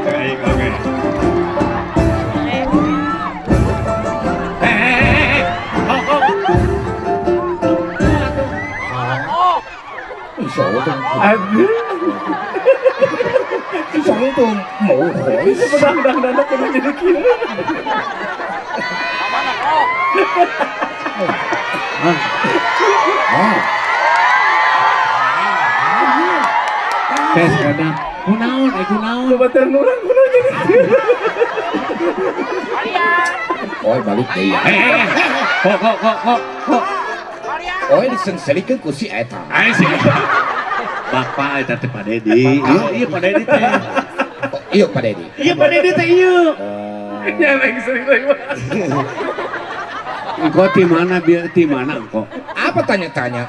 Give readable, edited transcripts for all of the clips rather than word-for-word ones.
Cek aing, oke. Eh, eh, eh, eh. Oh, oh. 手都手都冇海。 Pedang dang dang kudu jadi kieu. Ah, Tes kadang. Kunaon, eh kunaon. Coba ternulang kudu jadi kieu. Oi balik deui. Eh, eh, eh. Kok, kok, kok, kok, kok. Oi diseungselikeun ku si eta. Ayo sih. Bapak eta teh Pak Dedi. Iya, iya Pak Dedi teh. Oh, iya Pak Dedi. Iya Pak Dedi teh iya. Oh. Ya lagi sering lagi. Engkau di mana biar di mana engkau? Apa tanya-tanya?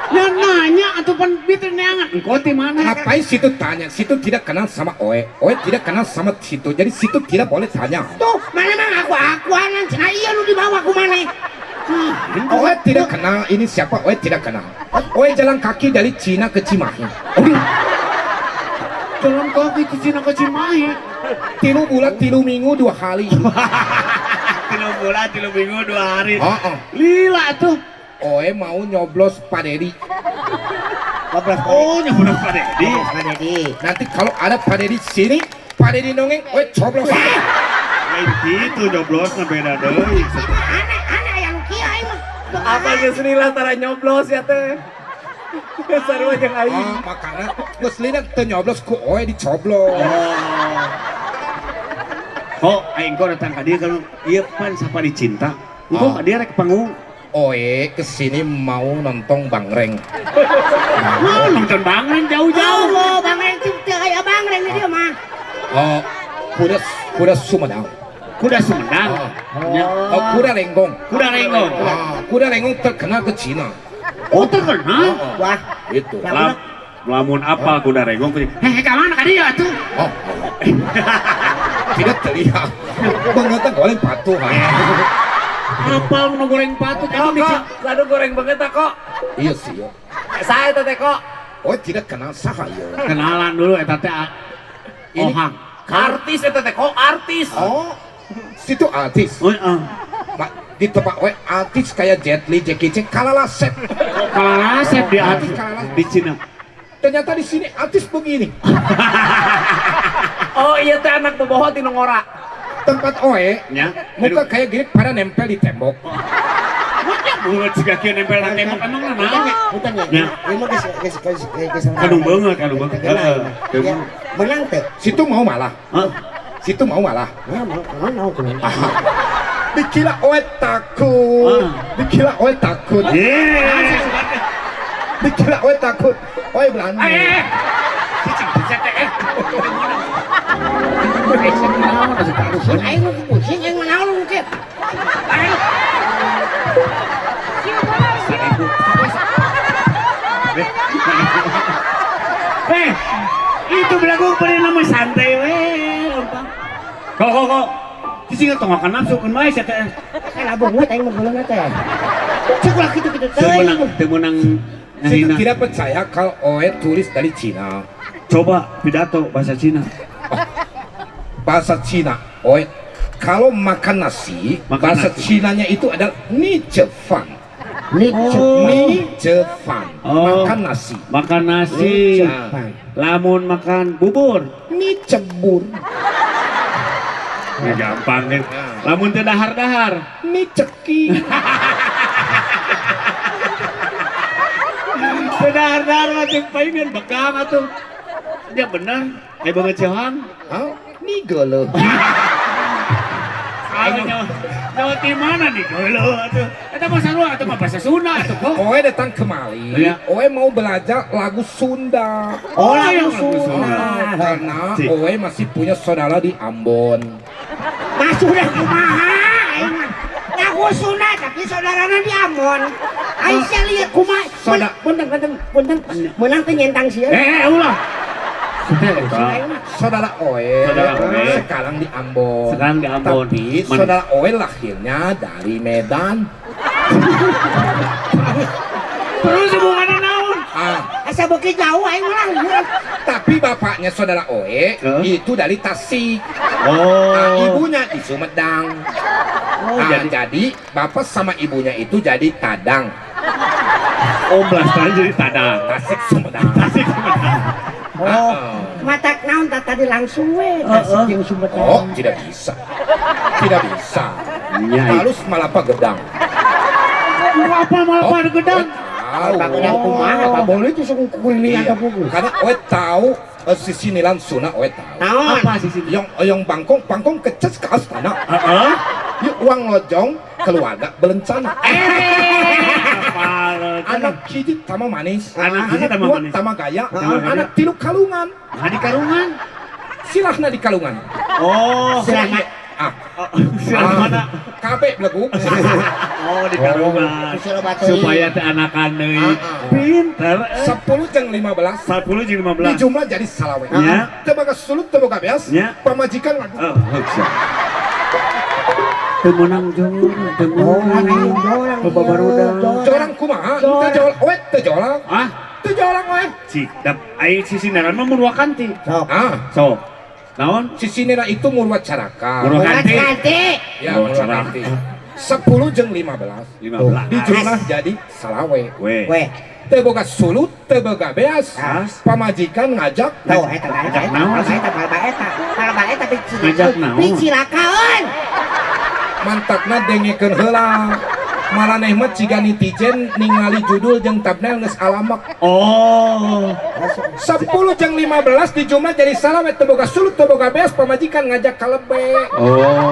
Ya nanya atau pan bieu neangan. Engkau di mana? Ngapain situ tanya? Situ tidak kenal sama Oe. Oe tidak kenal sama situ. Jadi situ tidak boleh tanya. Tuh, mana mah aku akuanan cenah ieu nu dibawa ku maneh. Oe tidak kenal ini siapa? Oe tidak kenal. Oe jalan kaki dari Cina ke Cimahi. Aduh. Jalan kaki ke Cina ke Cimahi. 3 bulan, 3 minggu, 2 hari. 3 bulan, 3 minggu, 2 hari. Oh, oh. Lila tuh. Oe mau nyoblos Pak Dedi. Oh, nyoblos Pak Dedi. Pak Dedi. Nanti kalau ada Pak Dedi sini, Pak Dedi nongeng, oe coblos. Lain gitu nyoblosna beda deui. Aneh, aneh aya nu kieu aing mah. Apa geus lila tara nyoblos ya teh. Sarua jeung aing. Oh, makanya geus lila teu nyoblos ku oe dicoblos. Kok aing kok datang ka dieu kalau ieu pan sapa dicinta. Engko Oh. ka dieu rek panggung. Oe kesini mau nonton Bangreng. Wah, nonton Bangreng jauh-jauh. Oh, Bangreng teu teu aya Bangreng di dieu mah. Oh, kuda kuda Sumedang. Kuda Sumedang. Oh. Ya. Oh, kuda Renggong. Kuda Renggong. Ah, kuda Renggong terkenal ke Cina. Oh, terkenal. Oh, Wah, itu. Lam, lamun apa kuda Renggong? Heh, ka mana ka dieu atuh? Oh, tidak terlihat. Bangetan goreng patuh. Apal nu goreng patut Kok, emang di kok, aduh goreng banget kok. Iya sih. Ya. Saya teh kok. Oh, tidak kenal saha ya. Kenalan dulu eta teh ah. Ini- Ohang. Artis eta teh kok artis. Oh, situ artis. Oh, heeh. Di tempat we artis kayak Jet Li, Jackie Chan, kalalasep. Kalasep di Artis artis kalasep. di Cina. Ternyata di sini artis begini. Oh iya teh anak boboho ti nu ngora. Tempat oe, Nya. muka kayak gini pada nempel di tembok. Munya banget siga kieu nempel na tembok emang Punten naon? ya, punten ya. Ya. Ieu mah geus geus geus geus Kadung banget, kadung banget. Terkenal, Heeh. ya. Menang teh. Situ mau malah. Hah? Situ mau malah. Ya, mau mau mau kumaha. Dikira oe takut. Ah. Dikira oe takut. Ye. Dikira oe takut. Oe berani. Eh, eh. Cicing bisa teh eh. Eh, naon asup Pusing aing mah pusing aing mah naon nu kieu. Seribu. Eh, itu belagu pada nama santai we, lempang. Kok kok kok. Cicing tong makan nafsu keun wae sia teh. Kan abong aing mah geuleuh teh. Cek ulah kitu-kitu Teu meunang, teuing. teu meunang Situ ngahina. tidak percaya kalau oe turis dari Cina. Coba pidato bahasa Cina. Bahasa Cina, oe kalau makan nasi, Makan bahasa nasi. Cinanya itu adalah 你吃饭. Oh. 你吃饭. Oh. Makan nasi. Makan nasi. Nah, Lamun makan bubur. 你 cebur. Ya, gampang kan. Lamun teu dahar-dahar. 你 ceki. Teu dahar-dahar mah jeung paingan bekam atuh. Ya bener. Eh banget cehang. Hah? 你 geuleuh. Aing nyawa nyawa di mana nih geuleuh atuh. Eta mah sarua atuh mah bahasa Sunda atuh kok. Oe datang kemari, Iya. Oe mau belajar lagu Sunda. Oh, lagu Sunda. Karena Cik. Oe masih punya saudara di Ambon. Masuk dah kumaha aing mah. Lagu Sunda tapi saudarana di Ambon. Aing sia lieu kumaha. Punten punten punten. Meunang teh nyentang sieun. Eh, eh, ulah. Saudara Oe, Saudara Oe. Sekarang di Ambon. Sekarang di Ambon. Tapi Mana? saudara Oe lahirnya dari Medan. Terus hubungannya naon? Ah, Asa beuki jauh aing mah. Tapi bapaknya saudara Oe itu dari Tasik. Oh. Nah, ibunya di Sumedang. Oh, Nah, jadi jadi bapak sama ibunya itu jadi Tadang. Oh, blasteran jadi Tadang. Tasik Sumedang. Tasik Sumedang. Oh, matak naon tak tadi langsung we Tasik jeung Sumedang. Oh, tidak bisa. Tidak bisa. Nya. Harus Malapa Gedang. Apa Malapa Gedang? Tahu. Pak Gedang kumaha, Pak boleh itu sok kulilingan Iya. ka buku. Karena Oe tahu sisi nilan Suna Oe tahu. Naon? Apa sisi? Yang yang bangkong bangkong keces ke astana. Heeh. Yuk uang lojong keluarga berencana. Apa? Anak hiji tama manis. Anak hiji tama dua manis. tama gaya. Tama gaya. Anak tilu kalungan. Nah, di karungan. Silahna di kalungan. Oh. Silahna. Ah, Oh, silah mana? Kabeh beleguk. Oh, di karungan. Sila batu. Supaya teh anakan deui. Ah, ah. Pinter. 10 jeung 15. 10 jeung 15. Di jumlah jadi salawe. Ya. Teu boga sulut teu boga beas. Ya. Pamajikan lagu. Oh, heug. Teu meunang jorang, teu meunang. Jorang, Loba barudak. Jorang kumaha? Teu jolak, we teu jolak. Ah, Teu jolak we. cik, dap ai sisi ngaran mah Murwakanti. Sok. Ah, Sok. Naon? Sisinera itu Murwacaraka. Murwakanti. Murwakanti. Ya, Murwacaraka. Murwakanti. 10 jeung 15. 15. Di jumlah jadi salawe. We. Weh, Teu boga sulut, teu boga beas. As. Pamajikan ngajak tuh eta eta Ngajak eta naon sih? eta eta eta eta eta Ngajak naon? Picilakaeun. Mantakna dengekeun heula. Maraneh mah ciga netizen ningali judul jeung thumbnail geus alamak. Oh. 10 jeung 15 di jumlah jadi salawe, teu boga sulut teu boga beas, pamajikan ngajak kalebe. Oh.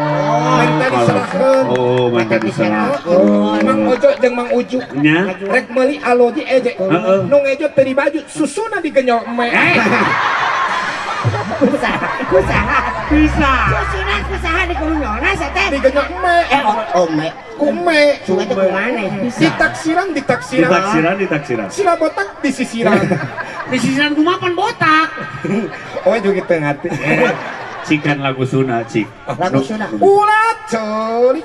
Menta diserahkeun. Oh, menta diserahkeun. Mang Ojo jeung Mang Uju Nya. rek meuli aloji eje. Heeh. Nu ngejo teu di baju, susuna digenyol eme. Eh, Kusaha, kusaha. Bisa. Susuna kusaha di kunyona sia teh. Digenyol eme. Eh, ome. Ku eme. Sungai teh kumaha? Ditaksiran, ditaksiran. Ditaksiran, ditaksiran. Sila botak disisiran. Disisiran kumaha pan botak. Oh, juga teu ngarti. Cikan lagu Sunda, cik. Lagu Sunda. Ulah ceuli.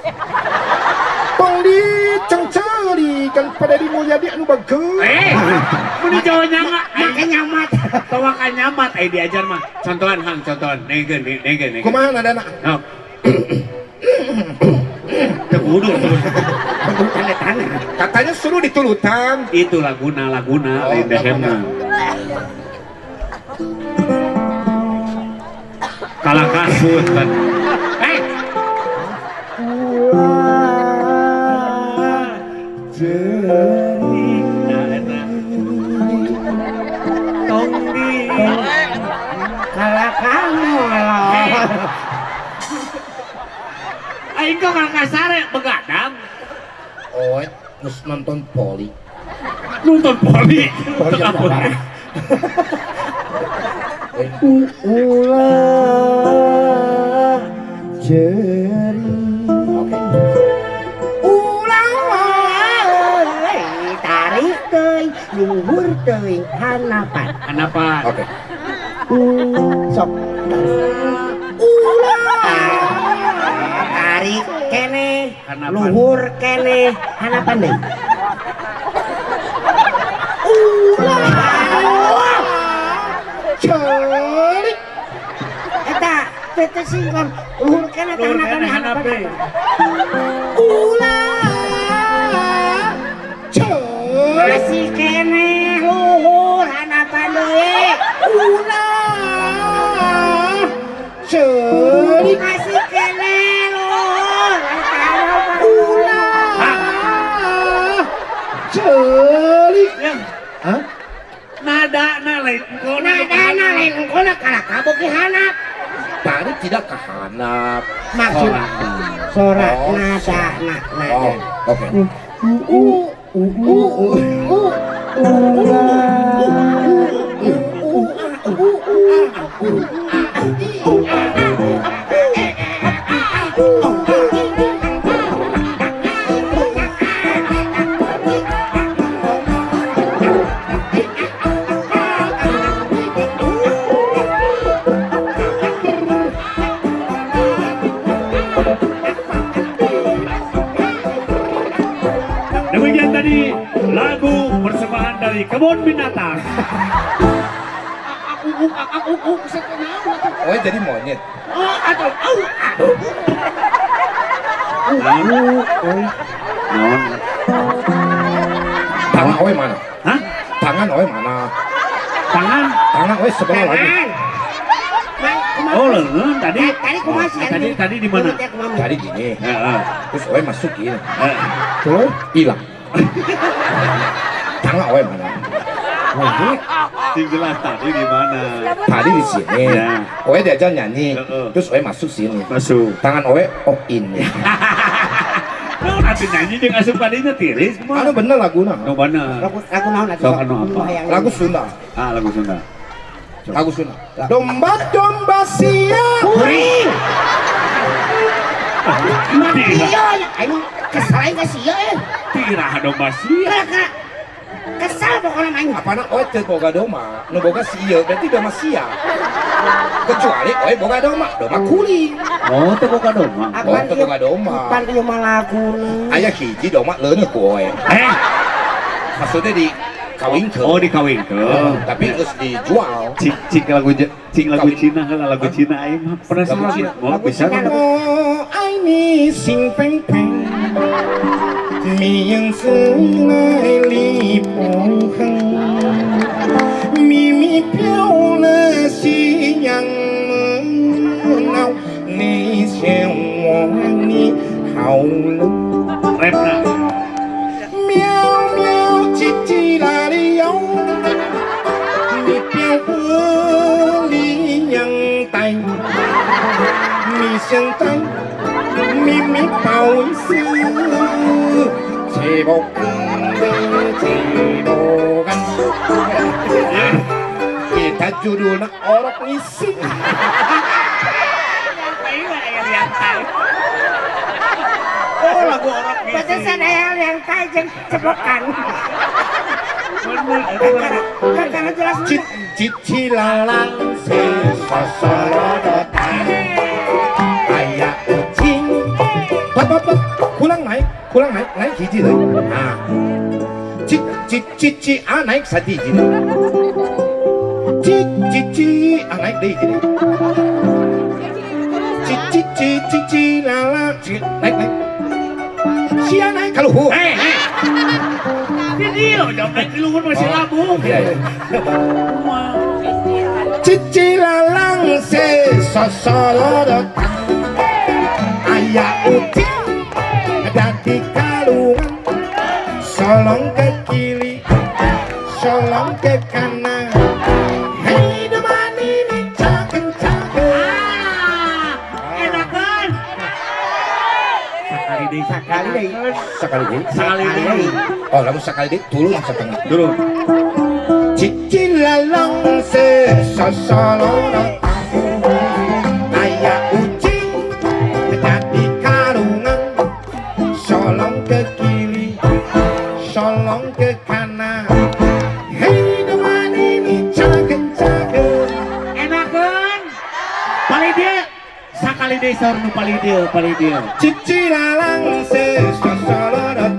Tong dicengceuli kan pada di Mulyadi anu bagus. Eh, mun Jawa nyanga. Make nyamat. Tawakan nyamat eh diajar mah. Contohan hang, contohan. Negen, negen, negen. Kumaha nadana? Oh. Teu kudu tuh. Kudu tanda tangan. Katanya suruh ditulutan. Itu laguna, laguna, Oh, lain dehemna. Kalah kasut kan. Eh. Nah, eta. Tong di. Kalah kamu. Aing kok kalah kasare begadang. Oh, terus nonton poli. Nonton poli. Poli yang parah. Ulah ceri. Oke. Ulah tarik teuing luhur teuing hanapan. Hanapan. Oke. Sok. Ulah tarik kene Hanapan. Luhur kene hanapan deui. Ulah Ceri. Eta teh teh singkon luhur kene teh Luhur hanapan kene hanapan. hanapan. Ulah ceri. Masih kene luhur hanapan deui. Ulah ceri. Masih kene luhur hanapan. Ulah ceri. Ya. Hah? Nada na lain engkau. Nadana lain engkona kalah kabuk di hanap. Tadi tidak kehanap. Maksud sorak Oh, nada na nada. Oh, oke. U u u u Demikian tadi lagu Persembahan dari kebun binatang. Aku aku aku naon atuh. Oh, jadi monyet. Oh, atuh. Au. Anu, oh. Naon? Tangan owe mana? Hah? Tangan owe mana? Tangan? Tangan owe sebelah lagi. Tangan. Mang, kumaha? Oh, leungeun tadi. Tadi kumaha sih? Tadi tadi di mana? Tadi gini. Heeh. Terus owe masuk gini. Heeh. Terus hilang. Tangan owe mana? Wah, Sing jelas tadi di mana? tadi di sini. Ya. Owe diajar nyanyi. Heeh. Terus owe masuk sini. Masuk. Tangan owe, oh, ini. Lu nanti nyanyi jeung asup kadinya tiris mah. Anu bener laguna. Nu bener. Lagu lagu naon atuh? Sok anu apa? Hayang. Lagu Sunda. Ah, lagu Sunda. Lagu Sunda. Domba domba sia. Kuring. Tira, Iya, aing kesal aing ka sia eh. tira domba sia. Kira kira kesal pokoknya aing. Apana owe teu boga domba, nu boga si ieu berarti domba sia. Kecuali owe boga domba, domba kuring. Oh, teu boga domba. Oh, teu boga domba. Pan ieu mah laguna. Aya hiji domba leuneut ku owe. Eh, Maksudnya di kawinkeun. Oh, dikawinkeun. Tapi geus dijual. Cing cing lagu cing lagu Kawin. Cina kan lagu Cina aing mah penasaran. Lagu Cina. Mau Lagu bisa Cina. kan? 我爱你心平平，名字来里不哼，咪咪飘了夕阳闹，你嫌我你好了。 Rapna. 喵喵叽叽啦哩哟，你表我里样带，你现在咪咪不好意思，这不干的这不干。Kita judulnya orok ngisi. Oh, lagu orang ngisi. Pantesan aya yang tajam cebokan. Bener, itu lagu. Kan karena jelas Cit cicilalang se sosorodotan aya ucing pap pap pap kurang naik naik hiji deui, nah, cit cit cit ci a naik satu hiji deui, cit cit ci a naik deui hiji deui, cit cit ci ci ci lala ci naik naik sia naik kaluhur. Eh, eh. Di dia jam naik di luhur masih labu. Iya, iya. Cici lalang se sosolodot aya ucing dadi kalungan, solong ke kiri, solong ke kanan, hei deman ini caken caken. Ah, enakan. Sekali deui, Sekali deui. Sekali deui. Sekali deui. Oh, lamun sekali deui turun setengah. Turun. Cici lalang se sosolodot aya ucing dadi kalungan, solong ke kiri, solong ke kanan, hei deman ini caken caken. Enakan. Paling dia sakali deui saur nu paling dia, paling dia. Cici lalang se sosolodot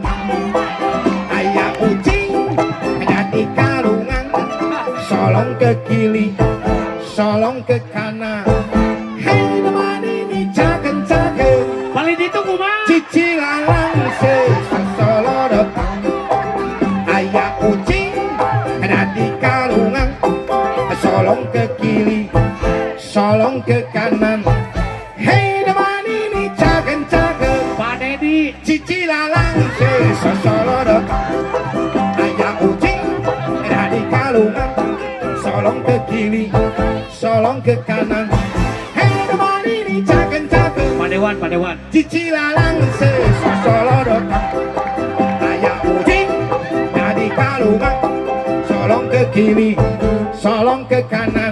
aya ucing dadi kalungan, solong ke kiri, solong ke kanan, hei deman ini caken caken. Paling dia itu kumaha? Cici lalang se sosolodot aya ucing dadi kalungan, solong ke kiri, solong ke kanan, hei deman ini caken caken. Pak Dedi. Cici lalang se sosolodot aya ucing dadi kalungan, solong ke kiri, solong ke kanan, hei deman ini caken caken. Pak Dewan, Pak Dewan. Cici lalang se sosolodot aya ucing dadi kalungan, solong ke kiri, solong ke kanan.